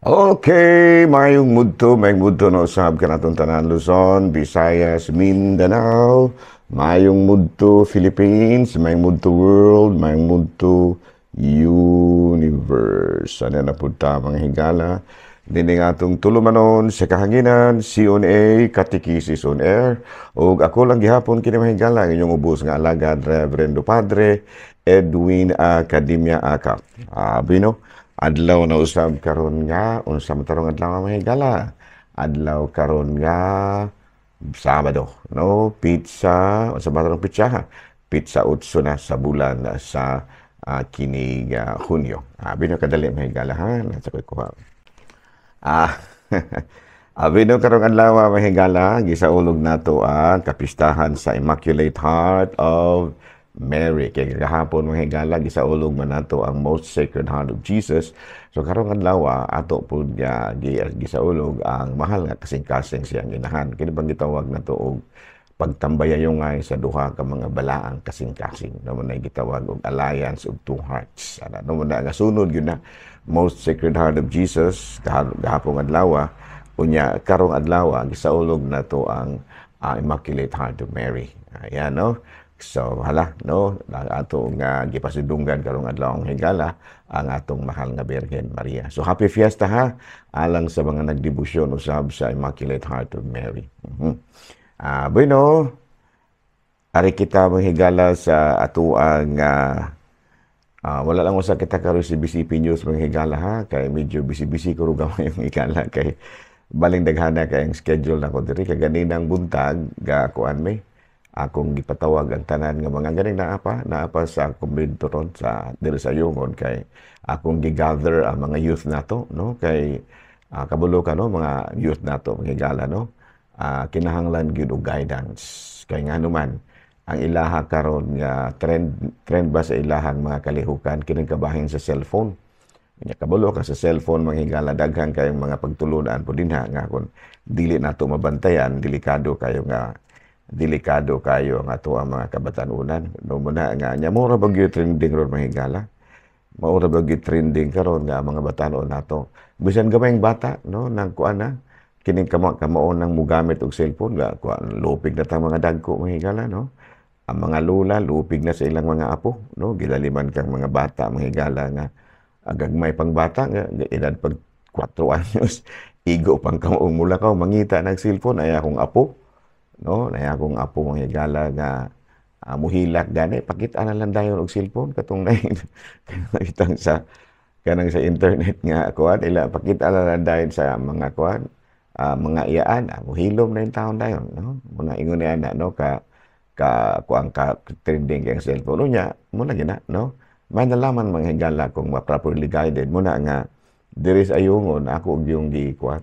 Okay, mayong mudto no usab kanatong tanan, Luzon, Visayas, Mindanao, mayong mudto Philippines, mayong mudto world, mayong mudto universe. Ano na pud ta, mga higala? Dini nga atong tulumanon sa kahanginan, CONA, Katekisis on Air. Ug ako lang gihapon kini, mga higala, ang inyong ubos nga alagad, Reverendo Padre Edwin Academia Aka. Bino, adlaw na usab karon nga unsa man tarong adlaw, mga higala? Adlaw karon nga Sabado, no? Petsa, unsa ba tarong petsa, ha? Petsa 8 na sa bulan sa kinig Hunyo. Bino, kadali, mga higala, ha, nasa ko'y kuha. Bino, karong adlaw, mga higala, gisaulog nato ang kapistahan sa Immaculate Heart of Mary. Kay gahapon, mga higala, gisaulog man nato ang Most Sacred Heart of Jesus. So karong adlaw, ato pud nga gisaulog ang mahal nga kasing-kasing siyang inahan. Kini bang gitawag nato og pagtambayayongay sa duha ka mga balaang kasing-kasing. No man gitawag og Alliance of Two Hearts. Ana, no man nga sunod gyud na Most Sacred Heart of Jesus gahapong adlaw, unya karong adlaw gisaulog nato ang Immaculate Heart of Mary. Ayan, no? So hala, no, ang ato nga gipasidunggan karong adlaw, ang higala, ang atong mahal nga Birhen Maria. So happy fiesta, ha, alang sa mga nagdebosyon usab sa Immaculate Heart of Mary. Bueno, ari kita, mga higala, sa atuang wala lang usa kita karon si BCP News, mga higala, ha, kay medyo busy-busy ko gamay yung higala kay baling daghana kay ang schedule nako diri. Kay ganinang buntag ga kuan may akong gipatawag ang tanan nga mga ganing naa pa sa kumbento ron sa diri sa Yongon kay akong gi-gather ang mga youth nato, no, kay kabalo ka, no, mga youth nato, mga higala, no, kinahanglan gyud og guidance kay ngano man ang ilaha karon nga trend trend ba sa ilahang mga kalihukan kining kabahin sa cellphone. Nya kabalo ka sa cellphone, mga higala, daghan kayong mga pagtulunan po dinha nga kon dili nato mabantayan, delikado kayo ang ato ang mga kabatanunan, no. Muna nga nya mura ba gyud trending ron, mga higala, maura ba gyud trending karon nga ang mga batanon nato, bisan gamayng bata, no, nang kuan na kining kamo kamao nang mugamit og cellphone ga kuan, lupig na ta mga dagko, mga higala, no. Ang mga lula lupig na sa ilang mga apo, no. Gilaliman kang mga bata, mga higala, nga gagmay pang bata nga edad pag 4 anyos, igo pang kamoong mulakaw, mangita ng cellphone. Ay akong apo, no, ay akong apo, mga higala, nga muhilak gani, pakita na lang dayon og cellphone katong itang sa kanang sa internet nga kuan ila, pakita na lang dayon sa mga kuan, mga iyaan, muhilom na yung taon dayon, no. Muna ingon niya na, no, ka ka kuan ka trending kay cellphone. Unya muna gina, no, may nalaman, mga higala, kung ma-properly guided. Muna nga diri sa Ayungon ako yung gi kuan,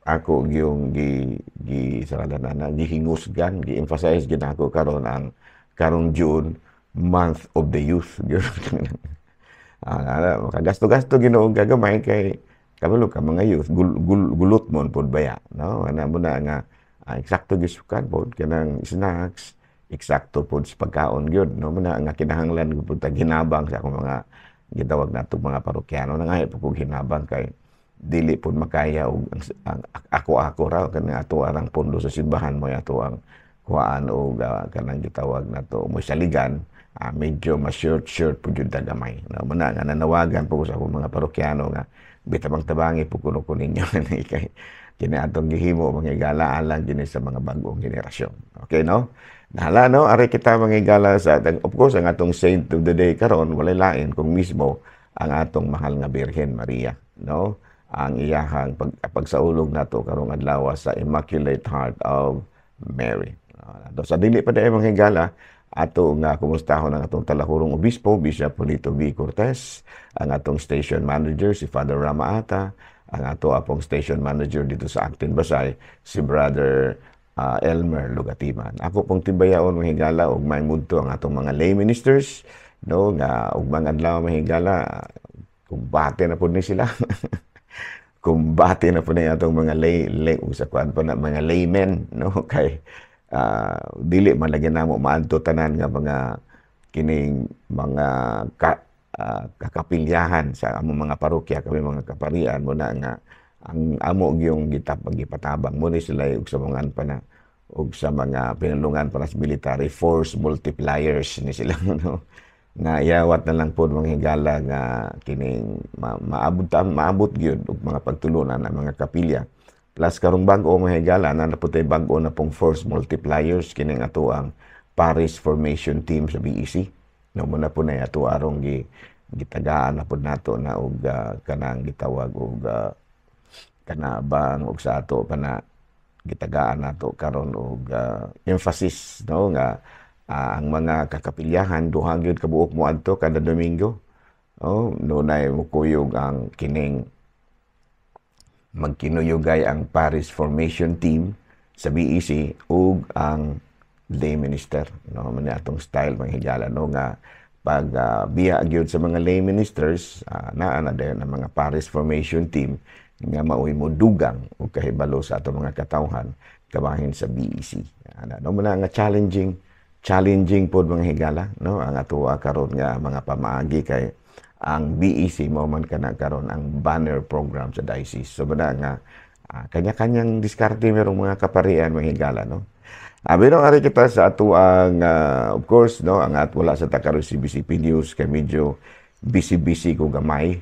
ako yung gi gi sa na gihingusgan, gi-emphasize gid ako karon ang karong June, Month of the Youth. Makagasto-gasto Ginoo gagamay kay kabalo ka mga youth gulot mo pod baya, no. Ana mo na nga eksakto gisukan pod kanang snacks, eksakto pod sa pagkaon gyud, no. Muna nga kinahanglan gyud pud hinabang sa akong mga gitawag nato mga parokyano na nga pud hinabang kay dili pud makaya og ang ako-ako ra kanang ato arang pondo sa simbahan mo ato ang kuhaan og kanang gitawag nato mo saligan, medyo ma short short pud jud gamay, no. Muna nga nanawagan po ko sa akong mga parokyano nga bitabang tabangi po kuno ko ninyo kay kini atong gihimo, mga higala, alang kini sa mga bag-ong henerasyon. Okay, no? Nahala, no, ari kita, mga higala, sa of course ang atong saint of the day karon walay lain kung mismo ang atong mahal nga Birhen Maria, no, ang iyahang pagsaulog nato karong adlaw sa Immaculate Heart of Mary. Sa dili pa dahil, mga higala, ato nga kumustahon ang atong talahurong obispo, Bishop Polito V. Cortez, ang atong station manager, si Father Rama Ata, ang ato apong station manager dito sa Actin Basay, si Brother Elmer Lugatiman. Ako pong timbayaon, mga higala, ug may mudto ang atong mga lay ministers, no, nga ug mga adlaw, mga higala, kumbate na pud ni sila. Kumbate na pud ni atong mga lay sa kuan pa na mga laymen, no, kay dili man lagi namo maadto tanan nga mga kining mga ka, kakapilyahan sa among mga parokya. Kami mga kaparian mo na nga ang amo gyung gitap gipatabang mo ni sila og sa mga pa na og sa mga pinulungan para sa military, force multipliers ni sila, no, nga yawat na lang pod, mga higala, nga kining maabot ta, maabot gyud og mga pagtulunan ang mga kapilya. Plus karong bag-o, mga higala, na naputay bag-o na pong force multipliers kining ato ang parish formation team sa BEC, no. Muna po na ato arong gitagaan na pod nato na og kanang gitawag og kanabang og sa ato pa na gitagaan nato karon og emphasis, no, nga ang mga kakapilyahan duha gyud kabuok mo adto kada Domingo. Oh, dunay mukuyog ang kining magkinuyugay ang parish formation team sa BEC ug ang lay minister, no. Man atong style, mga higala, no, nga pag biya gyud sa mga lay ministers, naa na dayon ang mga parish formation team nga maoy mo dugang og kahibalo sa atong mga katawhan kabahin sa BEC ana, no. Muna nga challenging, challenging pod, mga higala, no, ang atoa karon nga mga pamaagi kay ang BEC mo man kana karon ang banner program sa diocese. So muna nga kanya-kanyang diskarte merong mga kaparian, mga higala, no. Pero ari kita sa ato ang of course, no, ang at wala sa ta karon CBCP News kay medyo busy-busy ko gamay,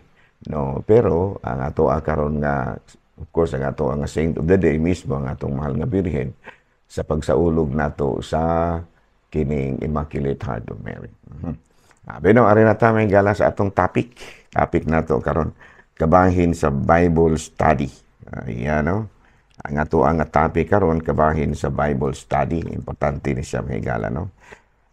no. Pero ang ato karon nga, of course, ang ato ang saint of the day mismo ang atong mahal nga Birhen sa pagsaulog nato sa kining Immaculate Heart of Mary. Pero ari na ta, mga higala, sa atong topic. Topic nato karon kabahin sa Bible study. Ayan, no. Ang ato ang topic karon kabahin sa Bible study. Importante ni siya, mga higala, no.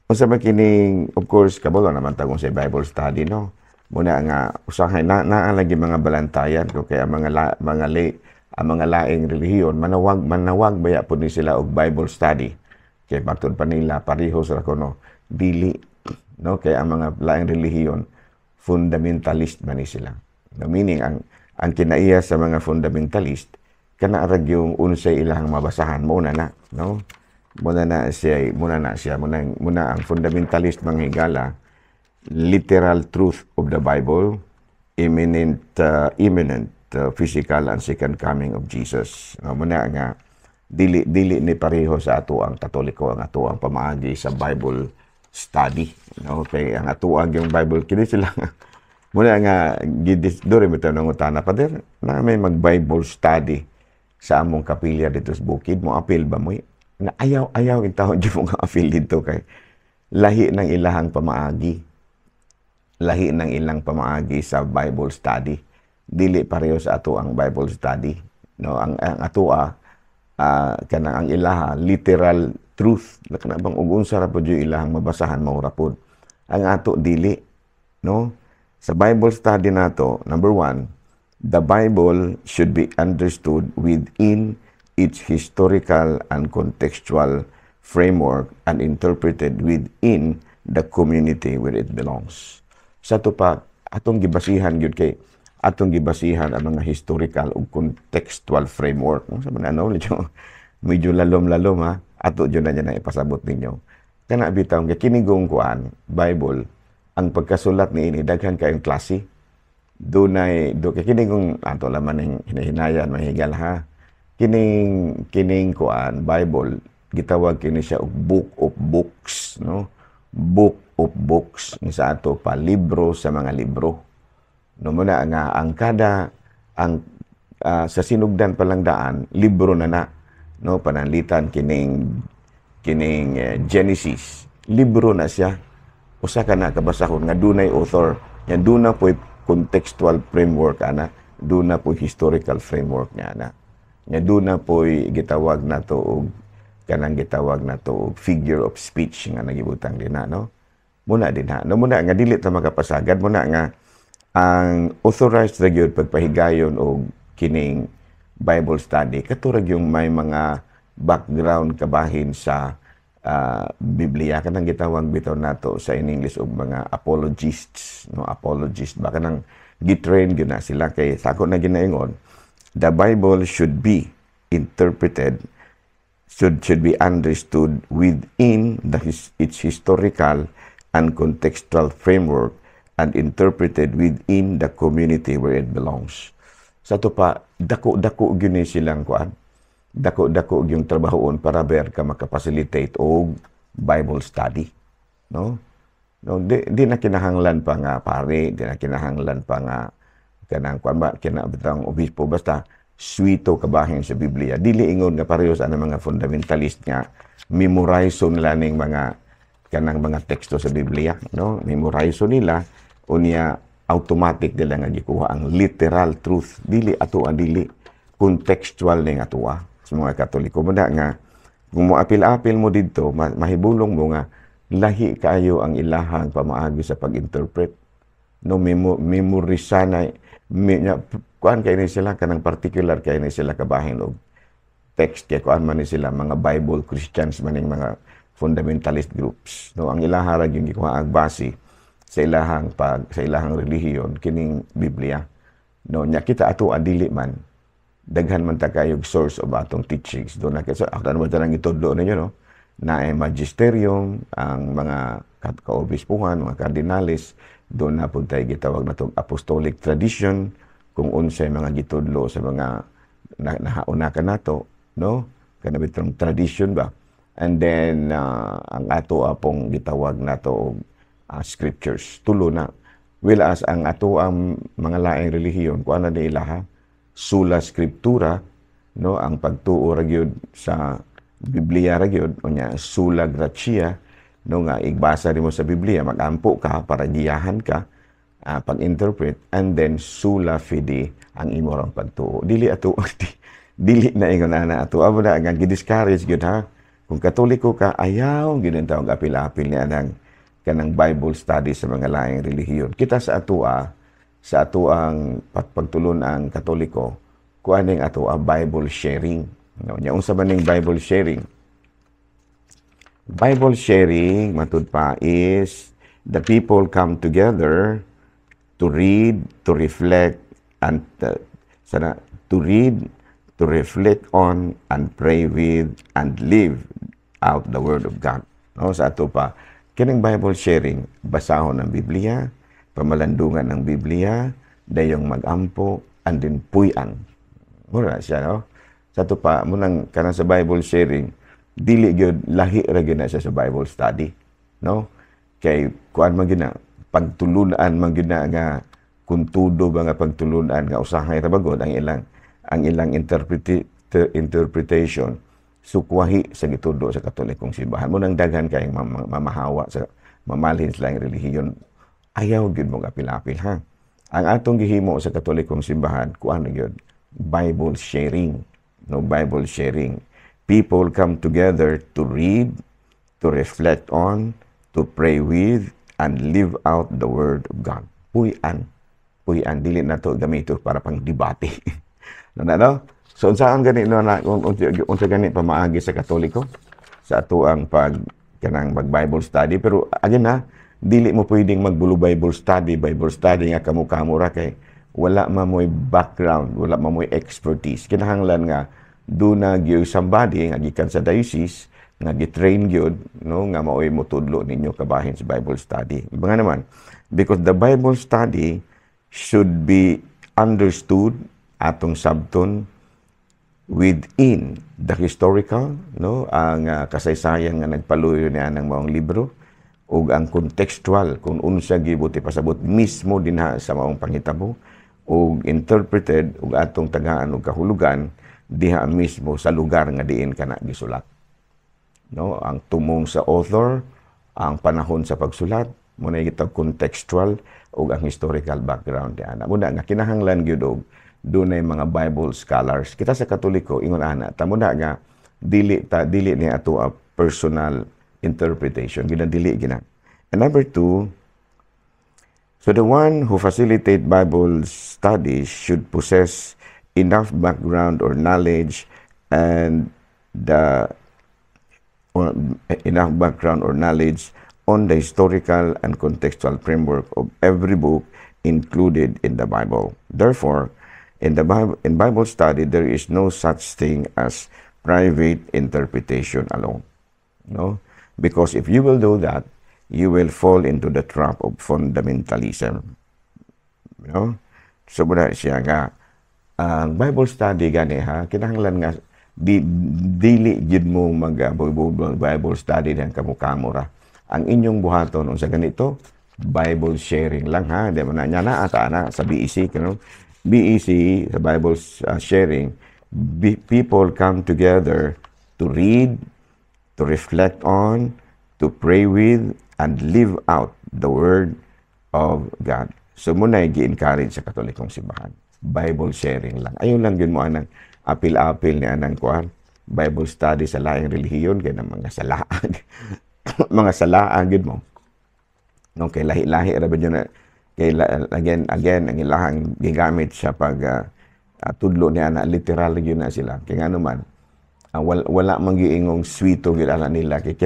Unsa ba kining, of course, kabalo naman ta kung sa Bible study, no. Muna nga usahay na naa lagi mga balantayan ko kaya mga la, mga lay ang mga laing relihiyon manawag manawag baya pud ni sila og Bible study kay matud pa nila pareho sa kuno. Dili, no, kay ang mga laing relihiyon fundamentalist man ni sila, no. Meaning ang kinaiya sa mga fundamentalist kana ra yung unsay ilang mabasahan mo na na, no. Muna na siya muna, muna ang fundamentalist, mga higala, literal truth of the Bible, imminent physical and second coming of Jesus, no. Muna nga dili dili ni pareho sa ato ang Katoliko ang ato ang pamaagi sa Bible study, no, kay ang ato ang yung Bible kini sila. Muna nga gidis dori bitaw nangutana, "Pader, na may mag Bible study sa among kapilya dito sa bukid, mo apil ba mo?" Na ayaw ayaw intawon jud mo nga apil dito kay lahi ng ilahang pamaagi, lahi ng ilang pamaagi sa Bible study. Dili pareho sa ato ang Bible study, no. Ang atoa kanang ang ilaha literal truth na kana bang ug unsa ra pud yung ilahang mabasahan mao ra pud. Ang ato dili, no. Sa Bible study nato, number one, the Bible should be understood within its historical and contextual framework and interpreted within the community where it belongs. Sa ato pa, atong gibasihan gyud kay atong gibasihan ang mga historical ug contextual framework. No, sa man ano, medyo, medyo lalom-lalom ha. Ato jud na niya na ipasabot ninyo. Kana bitaw nga kinigong kuan, Bible, ang pagkasulat ni ini daghan kayong klase. Dunay do kay kinigong ato laman ning hinahinayan, mahigal ha. Kining kuan Bible gitawag kini siya og book of books, no. Book of books ni sa ato pa libro sa mga libro. No, muna nga ang kada ang sa sinugdan pa lang daan libro na na, no. Pananlitan kining Genesis, libro na siya. Usa ka na kabasahon nga dunay author yan, duna po'y contextual framework ana, duna po'y historical framework niya ana nya, duna po'y gitawag nato og kanang gitawag nato og figure of speech nga nagibutang din na, no. Muna din ha, no. Muna nga dili ta makapasagad. Muna nga ang authorized ra gyud pagpahigayon og kining Bible study kato ra yung may mga background kabahin sa Biblia, kanang gitawag bitaw nato sa in English og mga apologists, no. Apologist ba, kanang gitrain gyud na sila kay sako na ginaingon, the Bible should be interpreted, should be understood within its historical and contextual framework. and interpreted within the community where it belongs. Sa ato pa, dako-dako gyud ni silang kuan. Dako-dako yung trabahoon para ber ka makapacilitate og Bible study. No? No, di na kinahanglan pa nga pare, di na kinahanglan pa nga kanang kuan ba, kina bitang obispo, basta swito kabahin sa Biblia. Dili ingon nga pareho sa anang mga fundamentalist nga memorize nila ning mga kanang mga teksto sa Biblia, no? Memorize nila unya automatic nila nga gikuha ang literal truth. Dili ato ang dili contextual ning atoa sa mga Katoliko. Muna nga kung moapil-apil mo didto, mahibulong mo nga lahi kaayo ang ilahang pamaagi sa pag-interpret, no? Memorisa na kuan kay ni sila, kanang particular kay ni sila kabahin og text, kay kuan man ni sila, mga Bible Christians man ning mga fundamentalist groups, no? Ang ilaha ra gyud gikuha ang base sa ilahang relihiyon kining Biblia, no? Nya kita ato ang dili man, daghan man ta kayog source of atong teachings do na. So ako na ba tanang gitudlo ninyo, no, na ay magisterium, ang mga kaobispuhan, mga kardinales, doon na pud tay gitawag na tong apostolic tradition, kung unsay mga gitudlo sa mga nahauna ka nato, no, kana bitong tradition ba. And then ang ato apong gitawag nato og scriptures, tulo na. Whereas ang ato ang mga laing relihiyon, kuan na ni ilaha, sola scriptura, no, ang pagtuo ra gyud sa Biblia ra gyud. Unya sola gratia, no, nga igbasa nimo sa Biblia, magampo ka para giyahan ka pag-interpret. And then sola fide ang imo rang pagtuo. Dili ato, dili na ingon ana ato. Amo na nga gi-discourage gyud ha, kung Katoliko ka, ayaw gyud ang tawag apil-apil ni anang kanang Bible study sa mga laing relihiyon. Kita sa atoa, sa ato ang pagtulon ang Katoliko, kuan ning ato ang Bible sharing. No, nya unsa man ning Bible sharing? Bible sharing, matud pa, is the people come together to read, to reflect, and sana to read, to reflect on, and pray with, and live out the Word of God. No, sa ato pa, kining Bible sharing, basahon ng Biblia, pamalandungan ng Biblia, dayong magampo, and then puy-an. Mura siya, no? Sa ato pa, munang kanang sa Bible sharing, dili gyud, lahi ra gyud na siya sa Bible study, no? Kay kuan man gyud na, pagtulunan man gyud na nga kung tudo ba nga pagtulunan nga usahay ra bagod ang ilang interpretation sukwahi sa gitudlo sa Katolikong simbahan mo. Nang daghan kayong mamahawa sa mamalhin sa laing relihiyon, ayaw gyud mo apil-apil ha. Ang atong gihimo sa Katolikong simbahan, kuan gyud, Bible sharing, no? Bible sharing, people come together to read, to reflect on, to pray with, and live out the Word of God. Puy-an. Puy-an. Dili na to gamito para pang debate. No, na, no? So, unsaan gani, no, na, unsa gani pamaagi sa Katoliko sa ato ang pag kanang mag Bible study? Pero again ha, dili mo pwedeng magbulo Bible study nga kamo-kamo ra kay wala man mo'y background, wala man mo'y expertise. Kinahanglan nga duna gyud somebody nga gikan sa diocese nga gi-train gyud, no, nga maoy motudlo ninyo kabahin sa Bible study. Mga naman, because the Bible study should be understood, atong sabton, within the historical, no, ang kasaysayan nga nagpaluyo niya ng maong libro ug ang contextual, kung unsa gibuti pasabot mismo dinha sa maong panghitabo, ug interpreted ug atong tagaan og kahulugan diha mismo sa lugar nga diin kana gisulat, no? Ang tumong sa author, ang panahon sa pagsulat mo na gitawag contextual, ug ang historical background di ana. Muna nga kinahanglan gyud og dunay mga Bible scholars. Kita sa Katoliko ingon ana ta. Muna nga dili ta, dili ni ato a personal interpretation gina, dili gina. And number two, so the one who facilitate Bible studies should possess enough background or knowledge and the or enough background or knowledge on the historical and contextual framework of every book included in the Bible. Therefore, in Bible study, there is no such thing as private interpretation alone. No? Because if you will do that, You will fall into the trap of fundamentalism. No? So muna siya nga ang Bible study gani ha, kinahanglan nga di dili gyud mo mag Bible study diyan kamo-kamo ra. Ang inyong buhaton unsa ganito, Bible sharing lang ha. Di man na niya na ata na sa BEC, you know? BEC sa Bible sharing, people come together to read, to reflect on, to pray with, and live out the Word of God. So muna gi-encourage sa Katolikong simbahan. Bible sharing lang. Ayun lang yun mo anang apil-apil ni anang kuan. Bible study sa laing relihiyon kay mga salaag. Mga salaag gyud mo. No, kay lahi-lahi ra ba na kay again again ang ilahang gigamit sa pag tudlo niya na literal gyud na sila. Kay ngano man wala man giingong swito gyud ana nila kay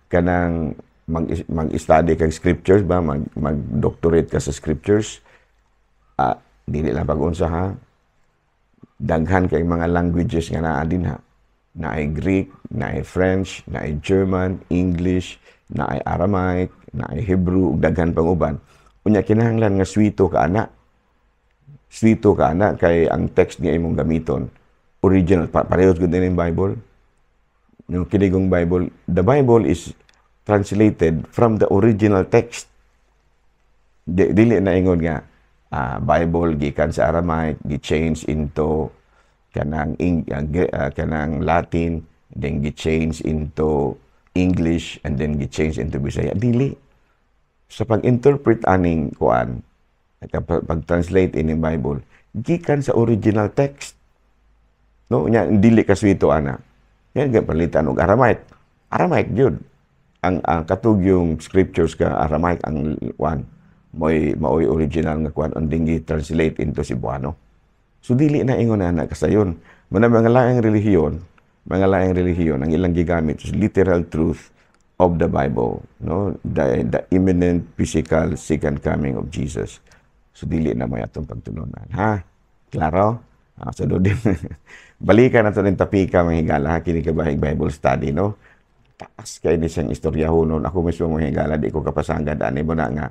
kanang mag-study kag scriptures ba, mag doctorate ka sa scriptures, dili lang pag-unsa ha, daghan kay mga languages nga naa dinha. Naay Greek, naay French, naay German, English, naay Aramaic, naay Hebrew, ug daghan pang uban. Unya kinahanglan nga swito ka ana. Swito ka ana kay ang text nga imong gamiton original pa, parehas gud din Bible. Yung kinigong Bible, the Bible is translated from the original text. Dili na ingon nga Bible gikan sa Aramaic, gi-change into kanang Latin, then gi-change into English, and then gi-change into Bisaya. Dili. Sa pag-interpret aning kuan, pag-translate ini Bible, gikan sa original text. No, nya dili ka swito ana. Yan ga palitan og Aramaic. Aramaic gyud. Ang katug yung scriptures ka Aramaic ang kuan mo'y maoy original nga kuan ang dinggi translate into Cebuano. So dili na ingon ana kasayon. Muna mga laing relihiyon ang ilang gigamit is literal truth of the Bible, no? The imminent physical second coming of Jesus. So dili na may atong pagtulunan, ha? Klaro? Ah, so do din balikan nato ning tapika, mga higala, ha, kini kabahig Bible study, no? Taas kay ni siyang istoryahonon. Ako mismo, mga higala, di ko kapasangad ani mo na nga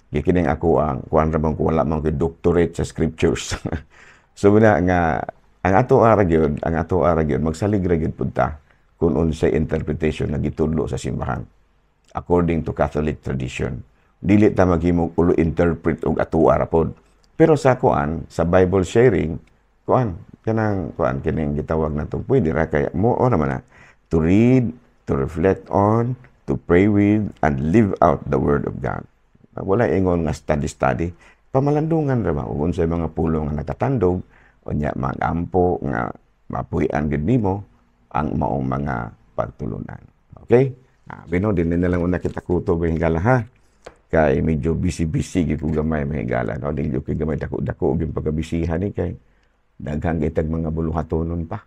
gikining ako ang kuan ra bang ko wala man ko doctorate sa scriptures. So muna nga ang ato ara gyud magsalig ra gyud pud ta kung unsay interpretation nga gitudlo sa simbahan according to Catholic tradition. Dili ta maghimog ulo interpret og ato ara pod. Pero sa kuan, sa Bible sharing, kuan kanang kuan kining gitawag nato, pwede ra kay mo o naman na to read, to reflect on, to pray with, and live out the Word of God. Wala ingon nga study study. Pamalandungan ra ba ug unsay mga pulong nga nakatandog, unya magampo nga mapuy-an gid nimo ang maong mga pagtulunan. Okay? Ah, bino din na lang una kita kutob, higala, ha. Kay medyo busy-busy gyud ko gamay, mga higala, no? Dili kay gamay, dako-dako gyud pagkabisihan ni kay daghan kitag mga buluhatonon pa.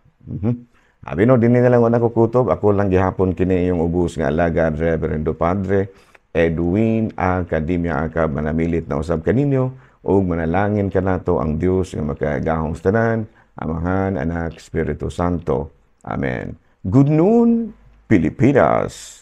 Abi no, dinhi na lang una ko kutob. Ako lang gihapon kini iyong ubos nga alagad, Reverendo Padre Edwin Academia Acab, manamilit na usab kaninyo ug manalangin kanato ang Dios nga makagagahom sa tanan, Amahan, Anak, Espiritu Santo. Amen. Good noon, Pilipinas.